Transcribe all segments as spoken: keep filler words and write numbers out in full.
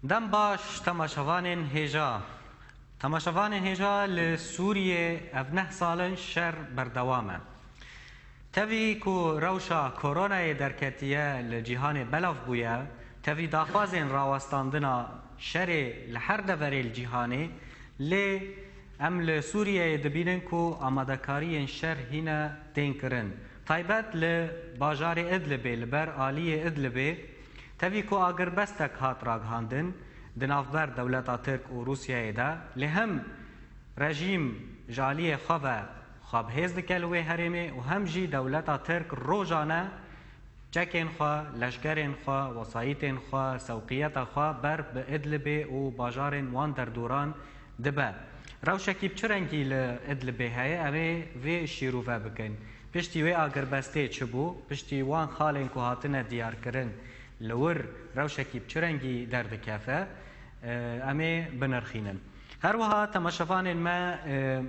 Dem baş temaşevanên hêja. Temaşevanên hêja, li Sûriyê ev neh sal in şer berdewam e. Tevî ku rewşa koronayê derketiye li cîhanê belav bûye, tevî daxwazên rawestandina şerê li her deverê li cîhanê, lê em li Sûriyeyê dibînin ku amadekariyên şer hîne tên kirin. Taybet li bajarê Idlibê, li ber aliyê Idlibê, tevî ku agirbestek hat ragihandin di navber dewleta Tirk û Rûsyayê de, lê hem rejîm ji aliyê xwe ve xwe bi hêz dike li wê herêmê û hem jî dewleta Tirk rojane çekên xwe, leşkerên xwe, wesayîtên xwe, sewqiyeta xwe ber bi Idlibê û bajarên wan derdûran dibe. Rewşekî bi çi rengî li Idlibê heye, em ê vê şîrove bikin. Piştî wê agirbestê çi bû? Piştî wan xalên ku hatine diyarkirin, li wir rewşekî bi çi rengî derdikeve? E, em ê binirxînin. Her wiha temaşevanên me, e,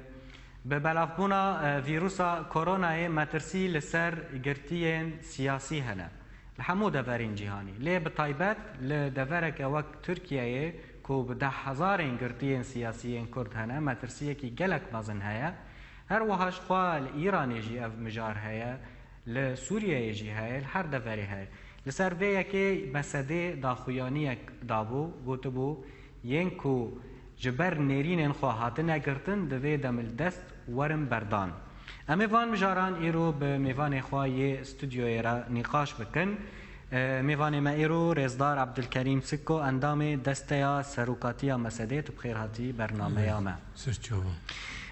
bi belavbûna, e, vîrusa koronayê metirsî li ser girtiyên siyasî hene. Li hemû deverên cîhanî. Lê bi taybet li devereke wek Tirkiyeyê ku bi deh hezarên girtiyên siyasî yên Kurd hene, metirsiyekî gelek mezin heye. Her wiha ji xwe li Îranê jî ev mijar heye, li Sûriyeyê jî heye, li her deverê heye. Li ser vê yekê Mesedê daxuyaniyek dabû, gotibû, yên ku ji ber nêrînên xwe hatine girtin, divê demildest werin berdan. Em ê van mijaran îro bi mêvanê xwe yê stûdyoyê re nîqaş bikin. E, mêvanê me îro Rêzdar Ebdilkerîm Sikko, endamê Desteya Serokatiya Mesedê, tu bi xêr hatî bernameya me. Siz çawa?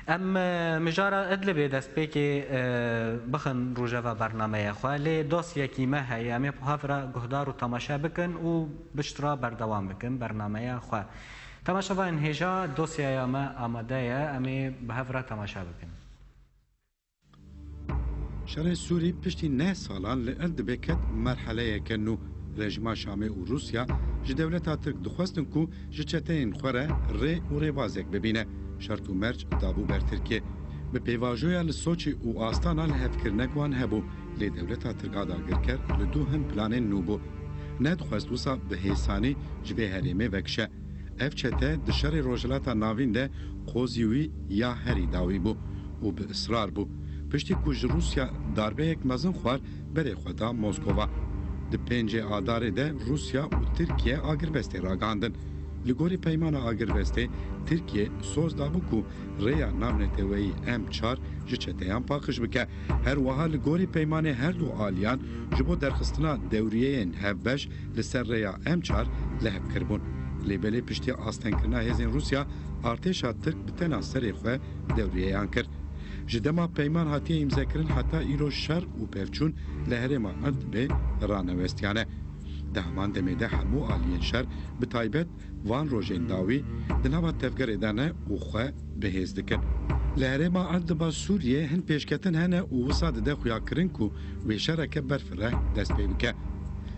Em, e, mijara Idlibê destpêkê, e, bixin rojeva bernameya xwe, lê dosyekî me heye, em ê bi hev re guhdar û temaşe bikin û piştre berdewam bikin bernameya xwe. Temaşevanên hêja, dosyaya me amade ye, em ê bi hev re temaşe bikin. Şerê Sûrî piştî neh salan li Idlibê ket merheleyeke nû. Rejîma Şamê û Rûsya ji dewleta Tirk dixwestin ku ji çeteyên xwe re rê û rêbazek bibîne. Şert û merc dabû ber Tirkiyê. Bi pêvajoya li Soçî û Astana lihevkirinek wan hebû, lê dewleta Tirk a dagirker li dû hin planên nû bû. Nedixwest wisa bi hêsanî ji vê herêmê vekişe. Ev çete di şerê Rojhilata Navîn de qozî wî ya herî dawî bû û bi israr bû. Piştî ku ji Rûsya darbeyek mezin xwar, berê xwe da Moskova. Di pêncê Adarê de Rûsya û Tirkiye agirbestê ragihandin. Li gorî peymana agirbestê, Tirkiye soz dabû ku rêya navneteweyî M çar ji çeteyan paqij bike. Her wiha li gorî peymanê her du aliyan ji bo derxistina dewriyeyên hevbeş li ser rêya M çar lihev kiribûn. Lê belê piştî astengkirina hêzên Rûsya, artêşa Tirk bi tena serê xwe dewriyeyan kir. Ji dema peyman hatiye îmzekirin heta îro şer û pevçûn li herêma Idlibê ranewestiyane. Di heman demê de hemû aliyên şer, bi taybet van rojên dawî, di nava tevgerê de ne û xwe bi hêz dikin. Li herêma Idliba Sûriyê hin pêşketin hene û wisa dide xuyakirin ku wê şereke berfireh dest pê bike.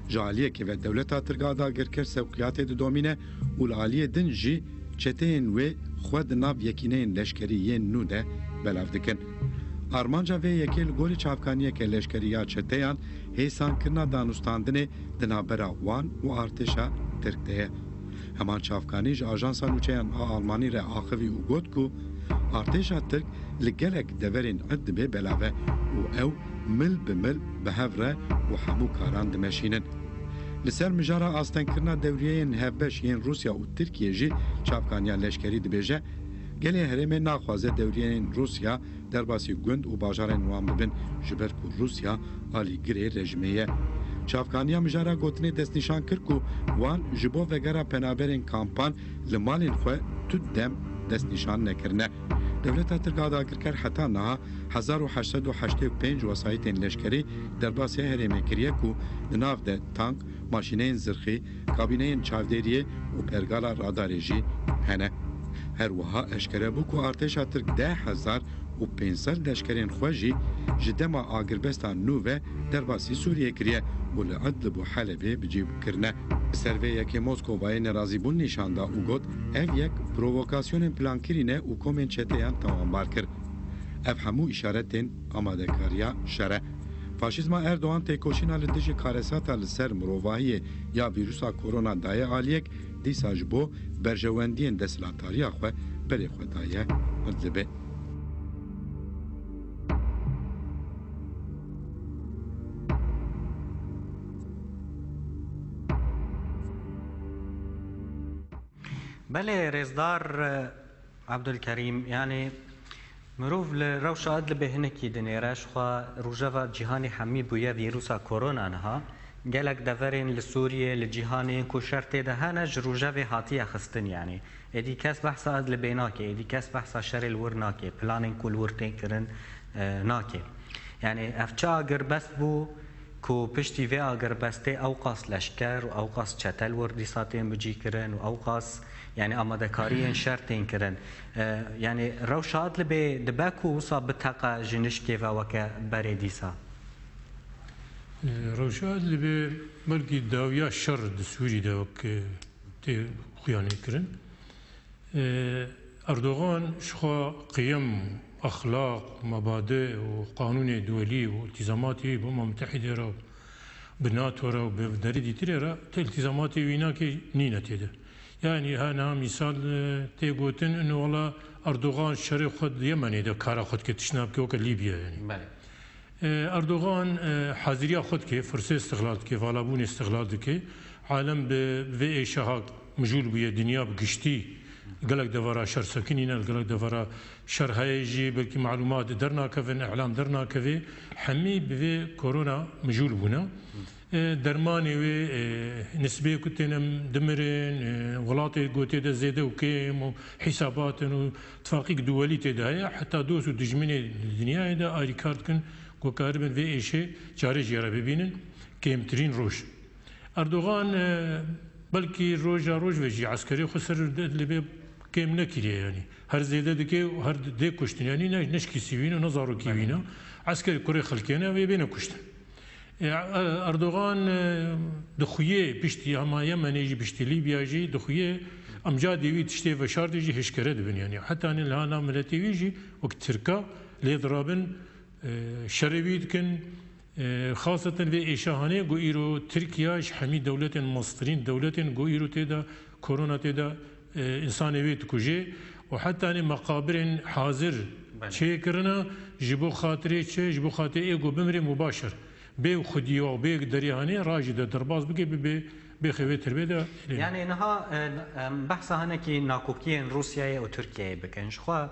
Ji aliyekê ve dewleta Tirk a dagirker sewqiyatê didomîne û li aliyê din jî çeteyên wê xwe di nav yekîneyên leşkerî yên nû de belav dikin. Armanca vê yekê li gorî çavkaniyeke leşkerî ya çeteyan hêsankirina danûstandinê di navbera wan û artêşa Tirk de ye. Heman çavkanî ji ajansa nûçeyan a Almanî re axivî û got ku artêşa Tirk li gelek deverên Idlibê belav e û ew mil bi mil bi hev re û hemû karan dimeşînin. Li ser mijara astengkirina dewriyeyên hevbeş yên Rûsya û Tirkiye jî çavkaniya leşkerî dibêje, gelê herêmê naxwaze dewriyeyên Rûsya derbasî gund û bajarên wan bibin, ji ber ku Rûsya alîgirê rejimê ye. Çavkaniya mijara gotinê destnîşan kir ku wan ji bo vegera penaberên kampan li malên xwe tu dem destnîşan nekirine. Dewleta Tirk a dagirker heta niha hezar û heşt sed û heştê û pênc wesayîtên leşkerî derbasî herêmê kiriye ku di nav de tank, maşîneyên zirxî, kabîneyên çavdêriyê û pergala radarê jî hene. Her wiha eşkere bû ku artêşa Tirk deh hezar û pênc sed leşkerên xwe jî ji dema agirbesta nû ve derbasî Sûriyê kiriye û li Idlib û Helebê bi cî kirine. Li ser vê yekê Moskovayê nerazîbûn nîşan da û got, ev yek provokasyonên plankirî ne û komên çeteyan tawanbar kir. Ev hemû îşaretên amadekariya şer e. Faşîzma Erdogan têkoşîna li dijî karesata li ser mirovahiyê ya vîrusa korona daye aliyek, Dîsa ji bo berjewendiyên desthilatdariya xwe berê xwe daye Idlibê. Belê, rêzdar, e, Abdulkerîm, yanî mirov li rewşa Idlibê hinekî dinêre, jixwe rojeva cîhanê hemî bûye vîrusa korona niha. Gelek deverên li Sûriyê, li cîhanê ku şer tê de hene, ji rojevê hatiye xistin, yanî. Êdî kes behsa Idlibê nake, êdî kes behsa şerê li wir nake, planên ku li wir tên kirin, e, nake. Yanî ev çi agirbest bû ku piştî vê agirbestê ewqas leşker û ewqas çete li wir dîsa tên bicîkirin û ewqas, yanî, amadekariyên şer tên kirin. E, yanî rewşa Idlibê dibe ku wisa biteqe ji nişkê ve weke berê dîsa? E, rewşa Idlibê belkî dawiya şer di Sûrî de wek, e, tê xuyanê kirin. E, Erdogan jixwe qiyem, exlaq, mebade û qanûnê duwelî û îltîzamatê wî bi Umma Mutehîdê re û bi NATO re û bi derê dîtirê re tê îltîzamatê wî nake, nîne tê de. Yanî ha niha mîsal, e, tê gotin, ino wela Erdogan şerê xwe di Yemenê de kara xwe dike, tişt nabike weke Lîbya, yanî. Belê. E, Erdogan, e, haziriya xwe dike, firsê istihlal dike, valabûnê istihlal dike. Alem bi vê êşa ha mijûl bûye, dinya bi giştî gelek devara şer sekinîne, gelek devara şer heye jî, belkî malûmat dernakevin, îlam dernakeve. Hemî bi vê korona mijûl bûne. E, dermanê wê, e, nisbê ku têne dimirin, e, welatê gotê de zêde û kêm û hîsabatin û tifaqîk duwelî tê de heye. Heta dost û dijminê di dinyayê de alîkar dikin ku karibin vê êşê carê jî re bibînin, kêmtirîn roj. Erdogan, e, belkî roja roj ve jî eskerê xwe ser Idlibê kêm nekiriye, yanî her zêde dike û her dê kuştin, yanî ne, ne ji kîsî wî ne, ne zarokî wî ne. Esker kurê xelkê ne, wê bêne kuştin. E, e, Erdogan, e, dixuye piştî hema Yemenê jî, piştî Lîbya jî dixuye, emcadê wî tiştê veşartê jî hêşkere dibin, yanî heta ne li hana miletê wî jî wek Tirka lê dirabin, e, şerê wî dikin. E, xaseten vê êşa hanê ku îro Tirkiye ji hemî dewletên mestirîn, dewletên ku îro tê de korona tê de, e, însanê wê dikuje û heta ne meqabirên hazir Belê. çêkirine, ji bo xatirê çi, ji bo xatirê ê ku bimrê mubaşir. Bê xwedî û bê derê hanê rajî de derbas bike, bibe bêxê vê tirbê de lê. Yanî niha, e, em behsa hinekî nakokiyên Rûsyayê û Tirkiyeyê bikin. Jixwe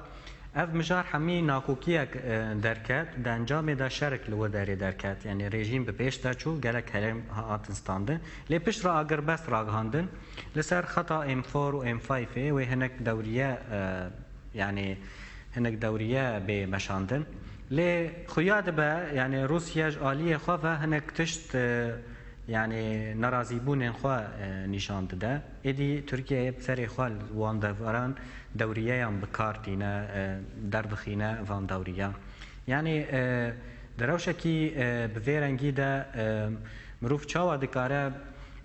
ev mijar hemî nakokiyek, e, derket, di encamê de şerek li wir derê derket. Yanî rejîm bi pêş de çû, gelek herêm hatin standin. Lê pişt re agirbest ragihandin. Li ser xeta M four û M five ê wê hinek dewriye, e, yanî hinek dewriye bê meşandin. Lê xuya dibe, yanî Rûsya ji aliyê xwe ve hinek tişt, e, yanî nerazîbûnên xwe, e, nîşan dide. Êdî Tirkiyeyê bi serê xwe li wan deveran dewriyeyan bi kar tîne, e, derdixîne van dewriyan. Yanî, e, di rewşekî, e, bi vê rengî de, e, mirov çawa dikare,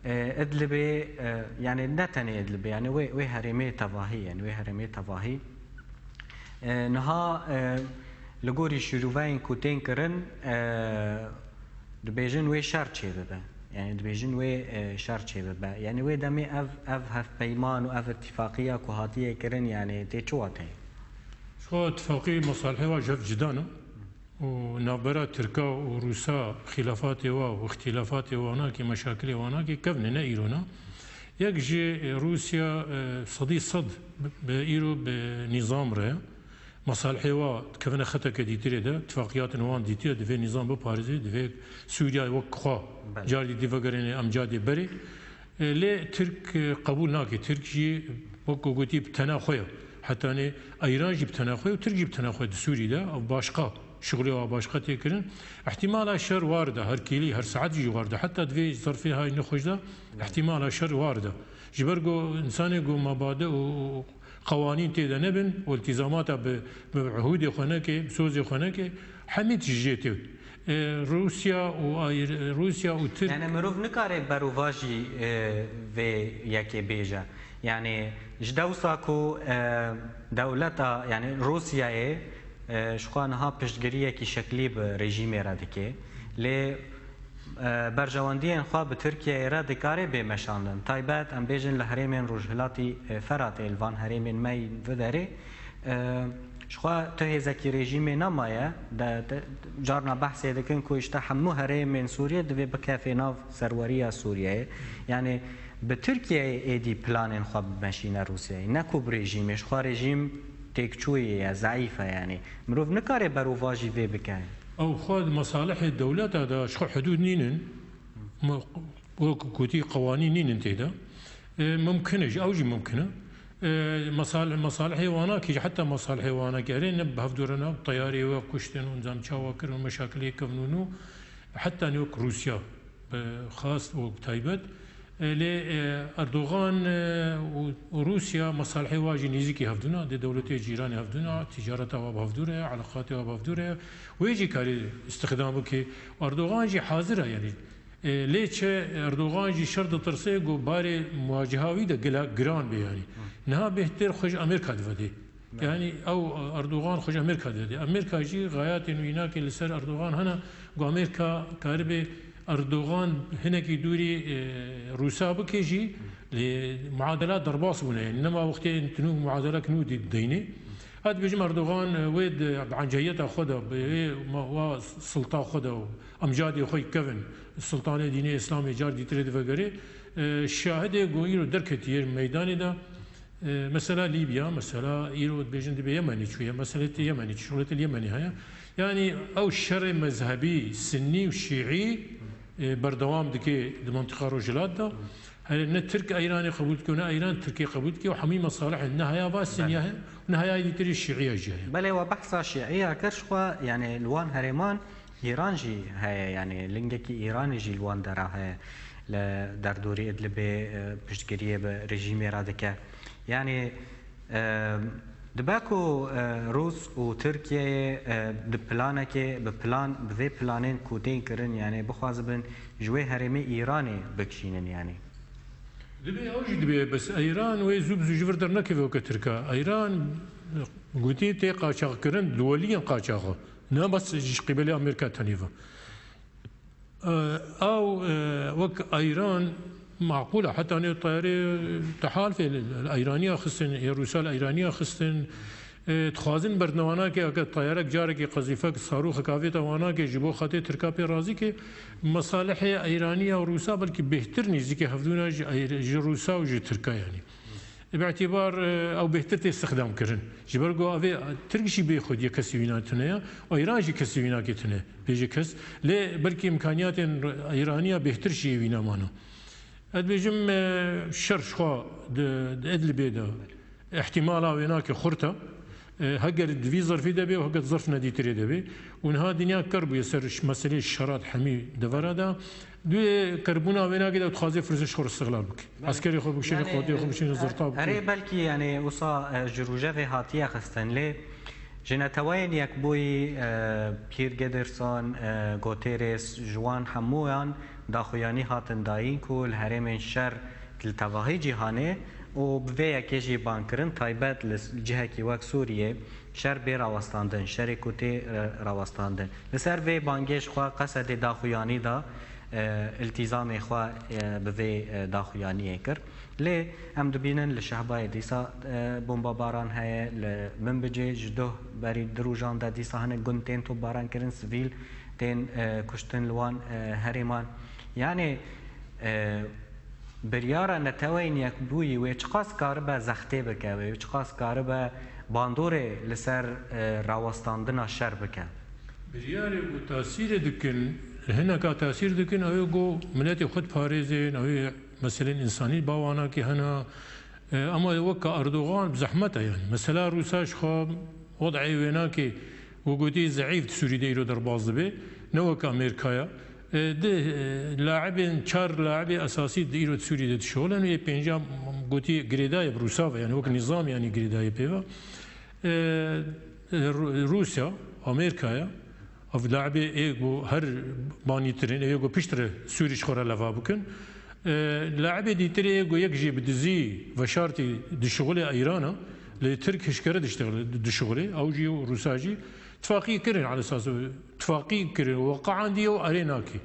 e, Idlibê, e, yanî ne tenê Idlibê, yanî wê, wê herêmê tevahî, yanî wê herêmê tevahî, e, niha, e, li gorî şîroveyên ku tên kirin, e, dibêjin wê şer çêbibe. Yanî dibêjin wê, e, şer çêbibe. Yanî wê demê ev, ev hevpeyman û ev îtîfaqiya ku hatiye kirin, yanî tê çi wateyê? Ji xwe tifaqî mesalihê wa ji hev cida ne. Û navbera Tirka û Rûsa xîlafatê wa û îxtîlafatê wa nakê, meşakilê wa nakê kevn e, ne îro ne. Yek ji Rûsya, e, sedî sed bi, bi îro bi nîzam re ye. Mesalihê wa dikevine xeteke dîtirê de, tifaqiyatên wan dîtire, divê nîzam biparêze, divê Sûriya wek xwe Belê. car dî dî vegerêne em cadê berê. E, lê Tirk, e, qebûl nake. Tirk jî wek ku gotî bi tena xwe ye. Hetanê Îran jî bi tena xwe ye û Tirk jî bi tena xwe ye di Sûrî de. Ev başqa, şixulê wa başqa tê kirin. Îhtimala şer war de, her kêlî, her saet jî war de. Heta di vê zerfê hay nexweş de îhtimala şer war de. Ji ber ku însanê ku mabade û, û qewanîn tê de nebin û îltîzamata bi, bi ehûdê xwe neke, bi sozê xwe neke, hemî tişt jê tê. E, Rûsya û Ay-, Rûsya û Tirk Yani mirov nikare berovajî, e, vê yekê bêje. Yani ji dewsa ku, e, dewleta, yani Rûsyayê, e, ji xwe niha piştgiriyekî şeklî bi rejîmê re dike. Lê E, berjewendiyên xwe bi Tirkiyeyê re dikare bê meşandin. Taybet, em bêjin, li herêmên Rojhilatî, e, Feratê, li van herêmên me yên vê derê. E, ji xwe tu hêzekî rejîmê nemaye, de, de, carna behsê dikin ku işte hemû herêmên Sûriyê divê bikefê nav serweriya Sûriyeyê. Yani bi Tirkiyeyê êdî planên xwe bimeşîne Rûsyayê. Ne ku bi rejîmê, ji xwe rejîm têkçûyê ye, zeîf e yani. Mirov nikare berovajî vê bike. Ew xwe di mesalihê dewleta de ji xwe hudûd nînin. Me, wek gotî, qewanîn nînin tê de. E, mimkin e jî, ew jî mimkin e. E, mesal-, mesalihê wana kî jî, heta mesalihê wana kî erê ne bi hevdû re ne, teyarê we kuştin û nizam çawa kirin û meşakilê kevin û nû, heta ne wek Rûsya, e, xas û taybet. E, lê, e, Erdogan, e, û, û Rûsya mesalihê wa jî nêzîkî hevdû ne, di dewletê cîranê hevdû ne, ticareta wa bi hevdû re ye, eleqatê wa bi hevdû re ye. Wê jî karî îstixdam bike. Erdogan jî hazir e, yanî. E, lê çi, Erdogan jî şer ditirse ku barê muwaceha wî de gila giran bê, yanî. Niha bêhtir xwe ji Amerîka divedê. Belê. Yanî ew, Erdogan xwe ji Amerîka divedê. Amerîka jî xayatên wî nake li ser Erdogan hene ku Amerîka karibe Erdogan hinekî dûrî, e, Rûsa bike jî, lê muadela derbas bûne. Yanî nema wextê tu nû muadela ki nû dî-, deynê. Ez dibêjim Erdogan, e, wê di, bi encehiyeta xwe de, bi wê ma-, wa sulta xwe de û emcadê xwe kevin, sultanê dînê Îslamê car dîtirê divegerê, e, şahidê ku îro derketiye meydanê de, e, mesela Lîbya, mesela îro dibêjin dibê Yemenê çûye, meselê tê Yemenê, şixulê tê Yemenê heye. Yanî ew şerê mezhebî, sinnî û şîî, e, berdewam dike di mintiqa Rojhilat de. Herê ne Tirk Eyranê qebûl dike, ne Eyran Tirkê qebûl dike û hemî mesalihên ne heya va Belê. Sinya heye û ne heya dîtirî şîiya jî heye. Belê, we behsa şîiya kir, ji xwe, yani li wan herêman Îran jî heye, yani lingekî Îranê jî li wan dera heye, li derdorî Idlibê, e, piştgiriyê bi rejîmê re dike. Yani, e, dibe ku, e, Rûs û Tirkiyeyê, e, di planekê, bi plan, bi vê planên ku tên kirin, yani bixwazibin ji wê herêmê Îranê bikişînin, yani. Dibê ew jî dibê, bes Eyran wê zû bi zû ji vir dernekeve weke Tirka. Eyran gotî tê qaçaxkirin, li weliyên qaçaxa. Ne bes ji qîbelê Amerîka tenê ve. E, ew, e, wek Eyran maqûl e. Heta nê teyarê tehalfê li, li Eyraniya xistin, ê Rûsa li Eyraniya xistin. E, dixwazin bernewanakê, eke teyarek carekê qezîfek, sarûxek avêta wanakê ji bo xetê Tirka pê razî ke, mesalihê Eyraniya û Rûsa belkî bêhtir nêzîkê hevdûna ji Eyr-, ji Rûsa û ji Tirka yanî. Bi îtîbar, e, ew bêhtir tê stixdam kirin. Ji ber ku avê Tirk jî bê xwediyê kesî wîna tune ye, Eyran jî kesî wînakê tune, bêje kes. Lê belkî îmkaniyatên Eyraniya bêhtir jî wîna mano. Ez dibêjim, e, şer ji xwe di, di Idlibê de îhtimala wênakê xurt e. E, heger di vî zerfî de bê û heger di zerf nedîtirê de bê. Û niha dinya ker bûye ser ş-, meseleyê şera di hemî devera de. Duyê kerbûna wênakê de dixwaze firsê ji xwe re îstixlal bike. Belê. Eskerê xwe bikişêne, yani, qotê xwe bikişêne, zirta bike. Erê, belkî, yani, wisa, e, ji rojevê hatiye xistin, lê ji Neteweyên Yekbûyî, e, Pîr Gederson, e, Guterres, ji wan hemûyan daxuyanî hatin dayîn ku li herêmên şer li tevahî cîhanê û bi vê yekê jî ban kirin, taybet li s-, cihekî wek Sûriyê, şer bê rawestandin, şerê ku tê re-, rawestandin. Li ser vê bangê ji xwe Qesedê daxuyanî da, e, îltîzamê xwe, e, bi vê, e, daxuyaniyê kir. Lê em dibînin li Şehbayê dîsa, e, bombabaran heye, li Minbicê ji doh berî du rojan de dîsa hinek gund tên topbaran kirin, sivîl tên, e, kuştin li wan, e, herêman. Yanî, e, biryara Neteweyên Yekbûyî wê çiqas karibe zextê bike, wê çiqas karibe bandorê li ser, e, rawestandina şer bike? Biryarê ku tasîrê dikin, hineka tasîr dikin, ew ê ku miletê xwe diparêzin, ew ê meselên însanî bawanakî hene. E, ama weke Erdogan bi zehmet e, yanî. Mesela Rûsa ji xwe wed'ê wênakê, we gotî, zeîf di Sûrî de îro derbas dibe, ne weke Amerîkaya. E, di, e, laibên, çar laibê esasî di îro di Sûrî de dişixulin, ê pênca gotî girêdayê bi Rûsa ve, yanî wek nîzam, yanî girêdayê pê ve. E, e, Rû-, Rûsya, Amerîkaya, ev laibê ê ku her banîtirin, ê ku piştre Sûrî ji xwe re leva bikin. E, laibê dîtirê ê ku yek jî bi dizî veşartî dişixulê Îrana, lê Tirk hişkere diştixule-, dişixulê, ew jî û Rûsa jî tifaqî kirin, ala esas tifaqî kirin, weqeandî ew erê nake.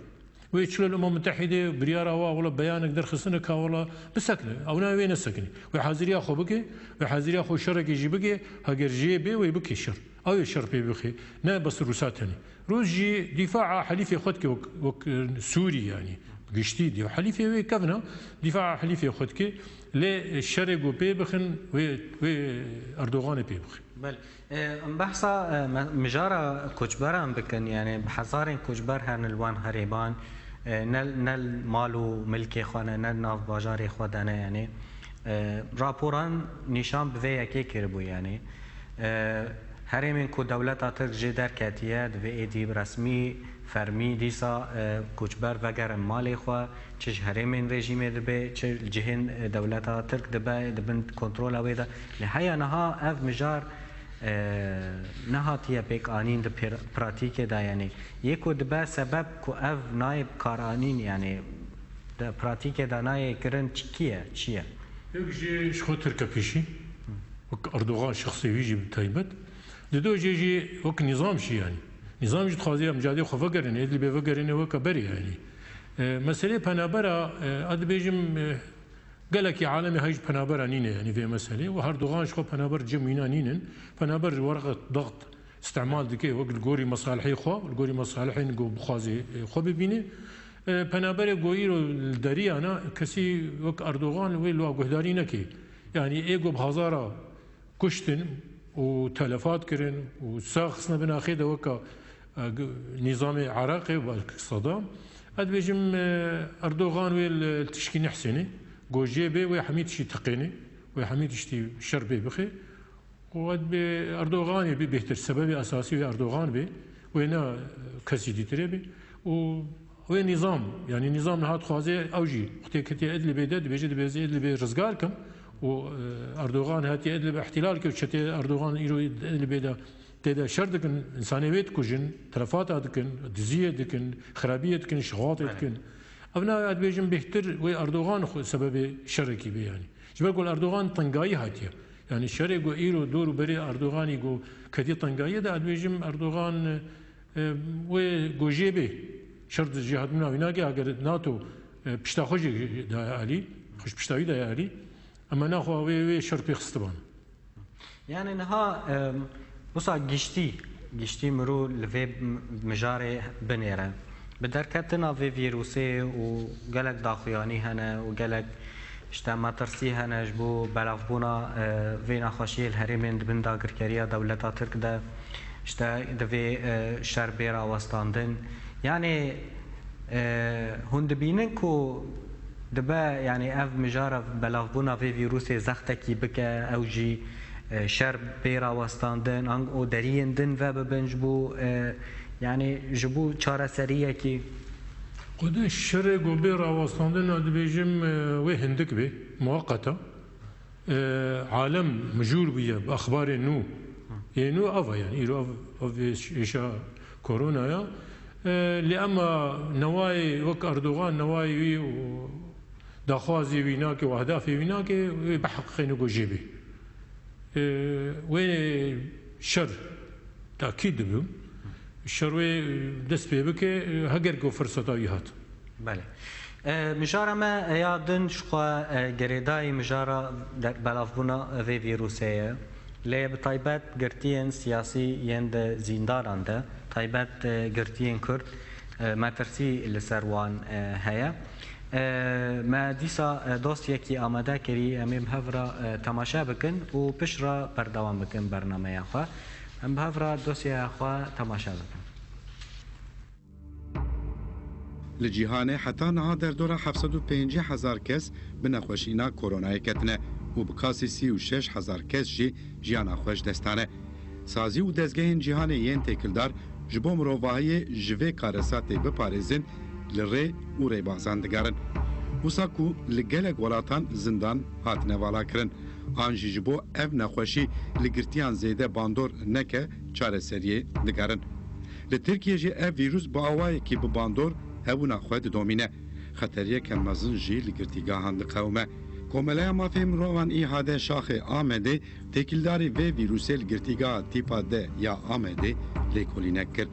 Wê çilo li Umem Mutehîdê biryara wa wela beyanek derxistine ka wela bisekine. Ew nayê wê nesekinî. Wê haziriya xwe bike, wê haziriya xwe şerekê jî bike, heger jê bê wê bike şer. Ew ê şer pê bixe. Ne bes Rûsa tenê. Rûs jî dîfaa helîfê xwe dike wek, wek, e, Sûrî yanî. Giştî diye. Helîfê wê kevna dîfaa helîfê xwe dike. Lê şerê ku pê bixin wê, wê Erdoganê pê bixe. Belê. E, em behsa, e, me-, mijara koçberan bikin, yani bi hezarên koçber hene li wan herêman, e, ne, ne li mal û milkê xwe ne, ne li nav bajarê xwe de ne, yani. E, raporan nîşan bi vê yekê kiribû, yani. E, herêmên ku dewleta Tirk jê derketiye, divê êdî resmî, fermî, dîsa, e, koçber vegerin malê xwe, çi ji herêmên rejîmê dibe, çi li cihên, e, dewleta Tirk dibe, di bin kontrola wê de. Lê heya niha ev mijar, e, nehatiye pêk anîn di pêr-, pratîkê de, yanî yê ku dibe sebeb ku ev nayê bi kar anîn, yanî di pratîkê de nayê kirin, çi, kî ye, çi ye? Yek jî ji xwe Tirk e pêşî, wek Erdogan şexsê wî jî bi taybet. Dido jê jî wek nîzam jî, yanî. Nîzam jî dixwaze em cadê xwe vegerîne, Îdlibê vegerîne weke berê, yanî. E, meselê penabera, e, ez dibêjim, e, gelekî alemê hay ji penabera nîne, yanî vê meselê. Û Erdogan ji xwe penaber cem wîna nînin. Penaber ji werqet daxt îstimal dike, wek li gorî mesalihê xwe, li gorî mesalihên ku bixwaze, e, xwe bibîne. E, penaberê ku îro li deriyana kesî wek Erdogan wê li wa guhdarî neke. Yanî ê ku bi hazara kuştin û telefat kirin û sax xistine bin axê de weka, e, g-, nîzamê Iraqê û belkî Sedam. Ez dibêjim, e, Erdogan wê li, li tişkî nehsêne. Go jê bê wê hemî tiştî tiqêne. Wê hemî tiştî şer pê bixe. Û ez dibê Erdoganê bê bêhtir. Sebebê esasî wê Erdogan bê. Wê ne, e, kesî dîtirê bê. Û Wê nîzam, yanî nîzam niha dixwaze ew jî wextê ketiye Idlibê de, dibêje, dibêje Idlibê rizgar kim û, e, Erdogan hatiye Idlibê îhtîlal kir, çetê Erdogan îro Idlibê de tê de şer dikin, însanê wê dikujin, telefata dikin, diziyê dikin, xirabiyê dikin, şixatê Belê. dikin. Ev na ez dibêjim bêhtir wê Erdogan xwe sebebê şerekî bê yanî. Ji ber ku li Erdogan tengayî hatiye. Yanî şerê ku îro dor û berê Erdoganî ku ketiye tengayiyê de ez dibêjim Erdogan, e, E, wê gojiyê bê. Şer di jêhatbûna wî nake, eger NATO, e, pişta xwe jî daye alî, xwe ji pişta wî daye alî, em naxwe wê, wê şer pê xistiban. Yani niha, e, wisa giştî, giştî mirû li vê m-, mijarê binêre. Bi derketina vê vîrusê û gelek daxuyanî hene û gelek işte metirsî hene ji bo belavbûna, e, vê nexweşiyê li herêmên di bin dagirkeriya dewleta Tirk de. İşte divê, e, şer bê rawestandin. Yani, e, hûn dibînin ku dibe, yani ev mijara belavbûna vê vîrusê zextekî bike, ew jî, e, şer bê rawestandin, ang û deriyên din ve bibin ji bo, e, yani ji bo çareseriyekî? Xwedê şerê ku bê rawestandin, ez dibêjim, e, wê hindik bê, muweqet e. E, alem mijûl bûye bi exbarê nû. Yê nû ev e, yani, îro ev, ev êş-, êşa koronaya. E, lê ema newayê wek Erdogan, newayê wî û daxwazê wî nake û ehdafê wî nake, wê biheqîqîne ku jê bê. E, wê şer tekîd dibim. Şer wê dest pê bike, heger ku firseta wî hat. Belê. E, mijara me ya din ji xwe, e, girêdayî mijara de-, belavbûna vê vîrusê ye. Lê bi taybet girtiyên siyasî yên di zîndanan de, taybet, e, girtiyên Kurd, e, metirsî li ser wan, e, heye. E, me dîsa, e, dosyekî amade kirî, em ê bi hev re, e, temaşe bikin û pişt re berdewam bikin bernameya xwe. Em bi hev re dosyeya xwe temaşe bikin. Li cîhanê heta niha derdora heft sed û pêncî hezar kes bi nexweşîna koronayê ketine û bi kasî sî û şeş hezar kes jî jiyana xwe ji dest dane. Sazî û dezgehên cîhanê yên têkildar ji bo mirovahiyê ji vê karesatê biparêzin li rê û rêbazan digerin. Wisa ku li gelek welatan zindan hatine valakirin, an jî ji bo ev nexweşî li girtiyan zêde bandor neke çareseriyê digerin. Li Tirkiyê jî ev vîrus bi awayekî bi bandor hebûna xwe didomîne. Xeteriyeke mezin jî li girtîgehan diqewime. Komeleya Mafê Mirovan ÎHD Şaxê Amedê têkildarî vê vîrusê li girtîgeha tîpa D ya Amedê lêkolînek kir.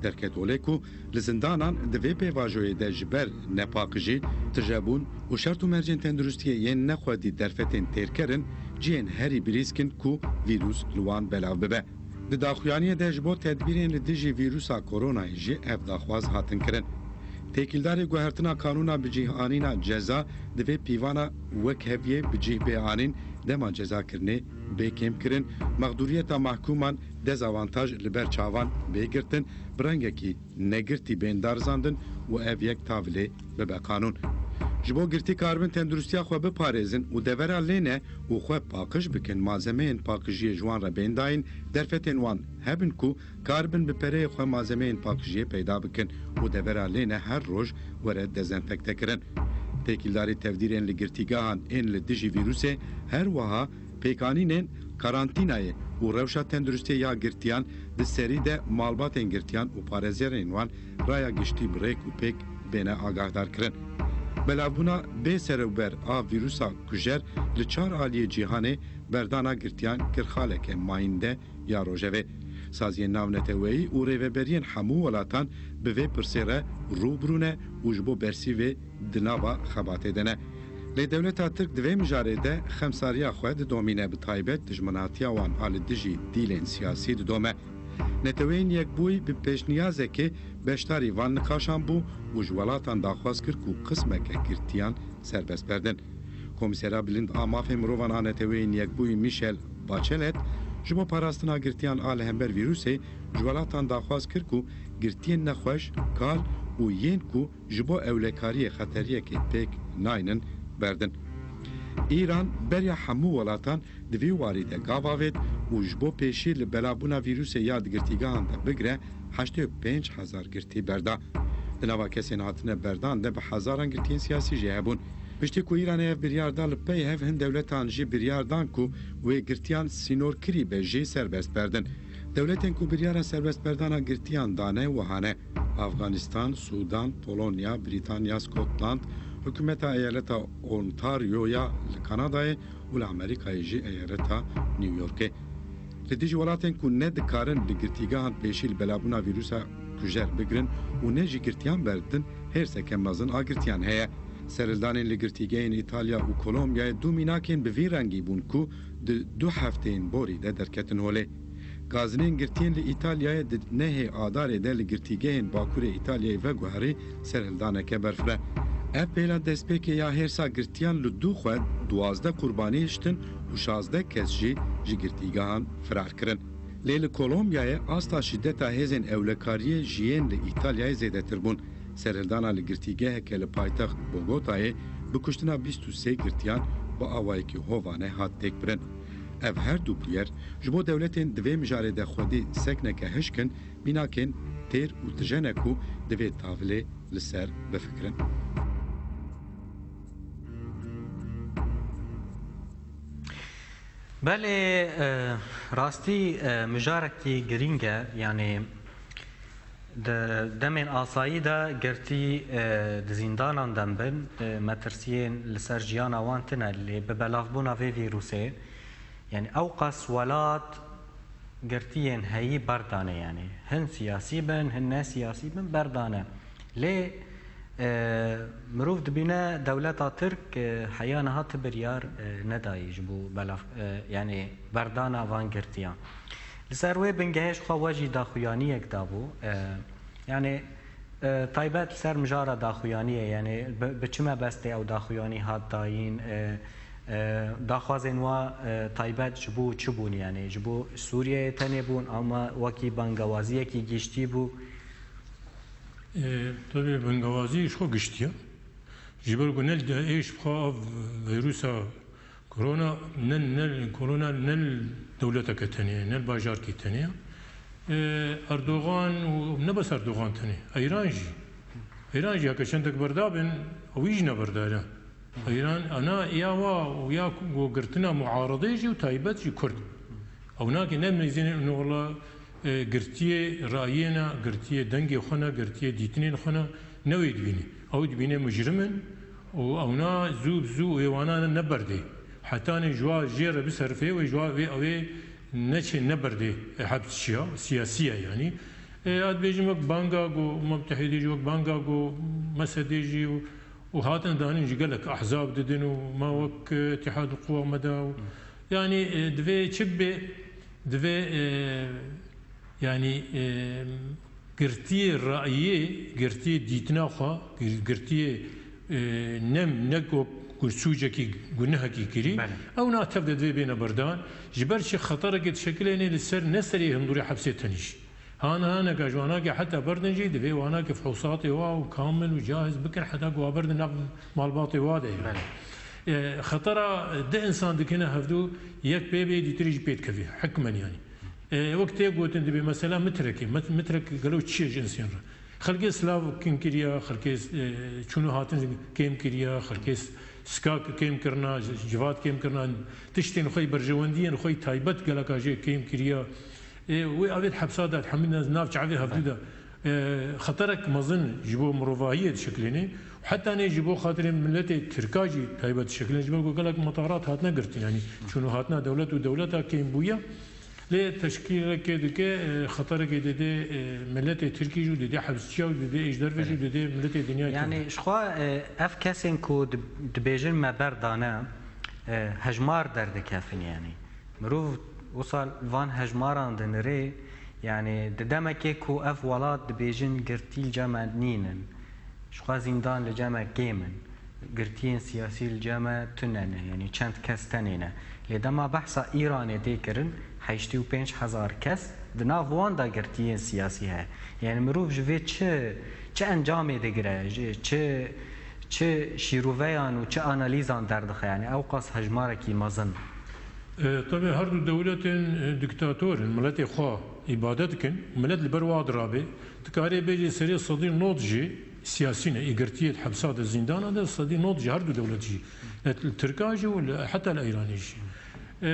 Derket holê ku li zindanan di vê pêvajoyê de ji ber nepaqijî, tijebûn û şert û mercên tenduristiyê yên nexwedî derfetên têrkerin cihên herî birîsk in ku vîrus li wan belav bibe. Di daxuyaniyê de ji bo tedbîrên li dijî vîrusa koronayê jî ev daxwaz hatin kirin. Têkildarê guhertina kanûna bicîhanîna ceza divê pîvana wek heviyê bi cih bê anîn, dema cezakirinê bê kêmkirin, mexdûriyeta mahkûman dezavantaj li ber çavan bê girtin, bi rengekî negirtî bên darizandin û ev yek tavilê bibe qanûn. Ji bo girtî karibin tenduristiya xwe biparêzin û devera lê ne û xwe paqij bikin malzemeyên paqijiyê ji wan re bên dayîn, derfetên wan hebin ku karibin bi pereyê xwe malzemeyên paqijiyê peyda bikin û devera lê ne her roj were dezenfektekirin. Têkildarî tevdîrên li girtîgehan ên li dijî vîrusê her wiha pêkanînên karantînayê û rewşa tenduristiyê ya girtiyan di serî de malbatên girtiyan û parêzerên wan raya giştî bi rêk û pêk bêne agahdarkirin. Belavbûna bê serewber a vîrusa kujer li çar aliyê cîhanê berdana girtiyan kir xaleke mayînde ya rojevê. Saziyên navneteweyî û rêveberiyên hemû welatan bi vê pirsê re rû bi rû ne û ji bo bersîvê di nava xebatê de ne. Lê dewleta Tirk di vê mijarê de xemsariya xwe didomîne, bi taybet dijminatiya wan a li dijî dîlên siyasî didome. Neteweyên Yekbûyî bi pêşniyazekê beşdarî van niqaşan bû û ji welatan daxwaz kir ku qismeke girtiyan serbest berdin. Komîsera Bilind a Mafê Mirovan a Neteweyên Yekbûyî Michelle Bachelet ji bo parastina girtiyan a li hember vîrusê ji welatan daxwaz kir ku girtiyên nexweş, kal û yên ku ji bo ewlekariyê xeteriyekê pêk naynin berdin. Îran beriya hemû welatan di vî warî de gav avêt û ji bo pêşî li belavbûna vîrusê ya di girtîgehan de bigire heştê û pênc hezar girtî berda. Di nava kesên hatine berdan de bi hezaran girtiyên siyasî jî hebûn. Piştî ku Îranê ev biryar da, li pey hev hin dewletan jî biryar dan ku wê girtiyan sînorkirî be jî serbest berdin. Dewletên ku biryara serbestberdana girtiyan dane wiha ne: Afganistan, Sûdan, Polonya, Brîtanya, Skotland, hikûmeta eyaleta Ontarioya li Kanadayê û li Amerîkayê jî eyaleta New Yorkê. Li dijî welatên ku nedikarin li girtîgehan pêşî li belavbûna vîrusa kujer bigirin û ne jî girtiyan berdin, hêrseke mezin a girtiyan heye. Serhildanên li girtîgehên Îtalya û Kolombiyayê du mînakên bi vî rengî bûn ku di du hefteyên borî de derketin holê. Gazinên girtiyên li Îtalyayê di nehê Adarê de li girtîgehên Bakurê Îtalyayê veguherî serhildaneke berfireh. Ev pêla destpêkê ya hêrsa girtiyan li dû xwe duwazdeh qurbanî hiştin û şazdeh kes jî ji girtîgehan firar kirin. Lê li Kolombiyayê asta şîdeta hêzên ewlekariyê ji yên li Îtalyayê zêdetir bûn. Serhildana li girtîgeheke li paytext Bogotayê bi kuştina bîst û sê girtiyan bi awayekî hovane hat têkbirin. Ev her du bûyer ji bo dewletên di vê mijarê de xwedî sekneke hişk in, mînakên têr û tije ne ku divê tavilê li ser bifikirin. Belê, e, rastî, e, mijarekî girîng e, yanî di demên asayî de girtî, e, di zîndanan de bin, e, metirsiyên li ser jiyana wan tune, lê bi belavbûna vê vîrusê, yanî ew qas welat girtiyên heyî berdane, yanî hin siyasî bin, hin ne siyasî bin, berdane. Lê, e, mirov dibîne dewleta Tirk, e, heya niha ti biryar, e, nedayî ji bo belav, e, yanî berdana van girtiyan. Li ser wê bingehê ji xwe we jî daxuyaniyek dabû. E, yanî, e, taybet li ser mijara daxuyaniyê, yanî bi, bi çi mebestê ew daxuyanî hat dayîn, e, e, daxwazên we, e, taybet ji bo çi bûn, yanî ji bo Sûriyeyê tenê bûn, ama wekî bangewaziyekî giştî bû? E, tabii bangewazî ji xwe giştî ye. Ji ber ku ne li DAIŞ bi xwe ev vîrusa korona, ne, ne korona ne li dewleteke tenê ye, ne li bajarkî tenê ye. E, Erdogan û ne bes Erdogan tenê, Eyran jî. Eyran jî heke çendek berda bin, ew jî ne berdayî ne. Îran, ana ya wa û ya ku girtina muaredê jî û taybet jî Kurd. Ew nake ne mêzêne, ne wela, e, girtiyê rayê ne, girtiyê dengê xwe ne, girtiyê dîtinên xwe ne, ne wê dibîne. Ew dibîne mujrim in û ewna zû bi zû wê wana ne, ne berdê. Hetanê ji wa jê re biserifê wê ji wa wê ew ê neçê ne berdê, e, hepsçiya, siyasî ye yanî. E, ez dibêjim wek banga ku Umma Mutehîdê jî, wek banga ku MSDê jî û, û hatin danîn ji gelek ehzab didin û me wek, e, Îtîhad Quwa me da û, yanî, e, divê çi bibe? Divê, e, yanî, e, girtiyê rayê, girtiyê dîtina xwe, gir-, girtiyê, e, ne, ne ku, ku sûcekî, gunehekî kirî, Belê. ew na tev de divê bêne berdan. Ji ber çi xeterekê dişekilêne li ser, ne serê hundirê hepsê tenê jî. Han haneke ji wanakê heta berdin jî divê wanakê fihûsatê wa û kamil û cahiz bikin heta ku wa berdin nav malbatê wa de ye. Belê. E, xetera du insan dikine hevdû, yek pê bê, dîtirî jî pê dikevî. Hikmen yanî. E, wek tê gotin dibê mesela mitrekê. Mit-, mitrek gelo çi ye ji insên re? Xelkê silav kêm kiriya, xelkê, e, çûn û hatin kêm kiriya, xelkê s-, sikak kêm kirina, c-, civat kêm kirina, tiştên xwe yî berjewendiyên xwe yî taybet geleka jê kêm kiriya. Ê, wê avêt hepsa dat, hemî ne-, nav çavê hevdû de, e, xeterek mezin ji bo mirovahiyê dişekilêne. Heta nê ji bo xatirê miletê Tirka jî taybet dişekilêne. Ji ber ku gelek metarat hatine girtin, yanî çûn û hatina dewlet û dewleta kêm bûye. Lê teşkîlekê dike, e, xeterekê dide, e, miletê Tirkî jî dide, hepsçiya dide, êjderve jî dide, miletê dinya. Yani, ji xwe, e, ev kesên ku di-, dibêjin me berdane, e, hejmar derdikefin, yani. Mirov wisa van hejmaran dinirê, yani di demekê ku ev welat dibêjin girtî li cem me nînin, ji xwe zîndan li cem me kêm in, girtiyên siyasî li cem me tune ne, yani çend kes tenê ne. Lê dema behsa Îranê tê kirin, heştê û pênc hezar kes di nav wan de girtiyên siyasî heye. Yani mirov ji vê çi, çi encamê digire, ji, çi, çi şîroveyan û çi analîzan derdixe, yani ew qas hejmarekî mezin. E, tabii her du dewletên, e, diktator in, miletê xwe îbade dikin, milet li ber wa dirabe, dikarê bêjê serê sedî nod jî siyasî ne, ê girtiyê di hepsa de, zîndana de, sedî nod jî her du dewlet jî, li Tirka jî û li, heta li Îranê jî. E,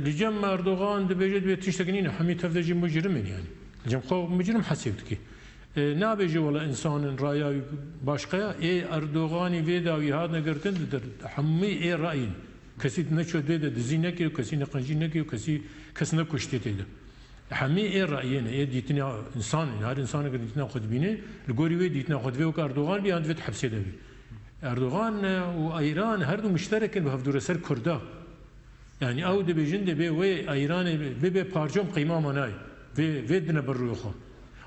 li cem Erdogan dibêje dibê tiştek nîne, hemî tev de jî mujrim in yani. Li cem xwe mujrim hesêb dike. E, nabêje wela însan in raya wî başqa ye. Ê Erdoganî vê dawî hatine girtin, di, di, hemî ê rayîn. Kesî neçû vê de dizî nekiriyo, kesî neqencî nekiriyo, kesî, kes nekuştiye tê de. Hemî ê rayê ne, ê dîtina însan in. Her însaneke dîtina xwe dibîne, li gorî wê dîtina xwe divê wek Erdogan bî, yan divê di hepsê de bî. Erdogan, e, û Îran her du muşterek in bi hevdû re ser Kurda. Yani ew dibêjin, dibê wê Îranê bibe parçom qîma manayê. Vê, vê dine ber rûyê xwe.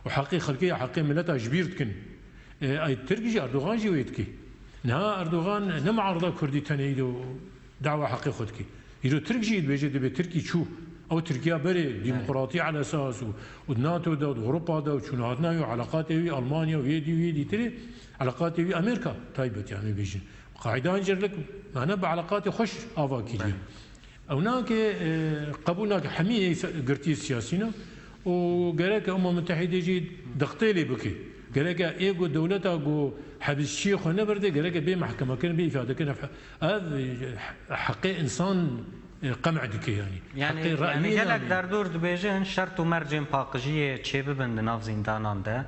Û heqê xelkê ya heqê mileta ji bîr dikin. E, ay Tirk jî, Erdogan jî wê dikê. Niha Erdogan ne muarada Kurdî tenê îro dawa heqê xwe dikê. Îro Tirk jî dibêje dibê Tirkî çû. Ew Tirkiya berê demokratî ala esas û, û NATO de û Ewropa de û çûnhatina wî û eleqatê wî Almanya û yê dî û yê dîtirê eleqatê wî Amerîka taybet yani bêjin. Qaîde ancî li, mane bi eleqatê xweş ava kiriye. Ew nake, e, qebûl nake. Hemî ê se-, girtiyê siyasî ne û gereke Umma Mutehîdê jî dixtê lê bike. Gereke ê ku dewleta ku hebisçiyê xwe nebirde, gereke bê mehkeme kirin, bê îfade kirin. Ev, ev, e, heqê însan, e, qem'e dike yani. Yani, Heqê yani rayê gelek nane. Derdor dibêjin şert û mercên paqijiyê çêbibin di nav zîndanan de.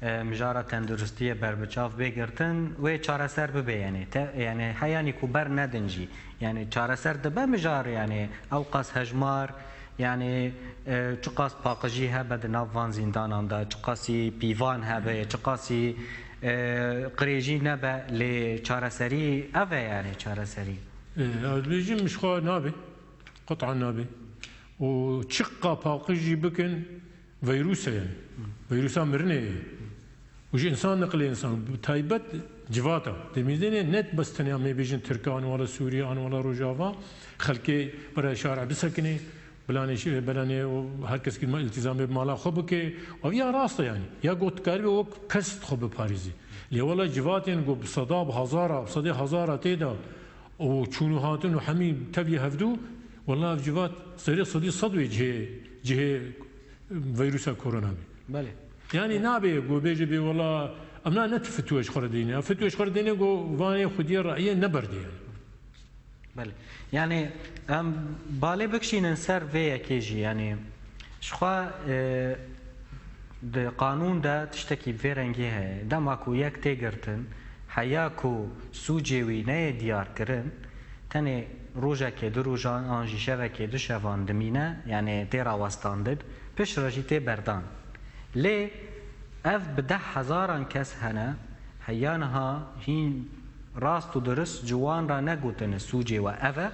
E, mijara tenduristiyê berbiçav bê girtin, wê çareser bibe, yani, te, yani, heyanî ku ber nedin jî, yani, çareser dibe mijar, yani, ew qas hejmar, yani, e, çiqas paqijî hebe di nav van zîndanan de, çiqasî pîvan hebe, çiqasî, e, qirêjî nebe, lê çareserî ev e, yani, çareserî. E, ez dibêjim ji xwe nabe, qet'an nabe. Û çiqa paqij jî bikin, Veyrusa yani. Veyrusa mirinê ye. Û ji însan niqilê însan. Bi taybet civata. Demîzênê net bes tenya me bêjin Tirkan wala Sûriye an wala Rojava. Xelkê bera şar bisekine. Bilanê şi-, belanê û her kes ki ma-, iltizamê bi mala xwe bike. Ev ya rast e yani. Ya got karibe wek kes xwe biparêzî. Lê wala civatên ku bi seda, bi hezara, bi sedê hezara tê de û çûn û hatin û hemî tevî hevdû, wala ev civat serê sedî sed wê cihê, cihê veyrusa korona bî. Belê. Yani nabe ku bêje bê wala em na ne fitwe ji xwe re deyne. Em fitwe ji xwe re deyne ku vanê xwediyê rayê neberdê yani. Belê. Yani em balê bikişînin ser vê yekê jî. Yani ji xwe, e, di qanûn de tiştekî vê rengî heye. Dema ku yek tê girtin, heya ku sûcê wî neyê diyar kirin, tenê rojekê, du rojan an jî şevekê, du şevan dimîne, yani tê rawestandin, pişt re jî tê berdan. Lê ev bi deh hezaran kes hene, heya niha hîn rast û dirist ji wan re negotine sûcê we ev e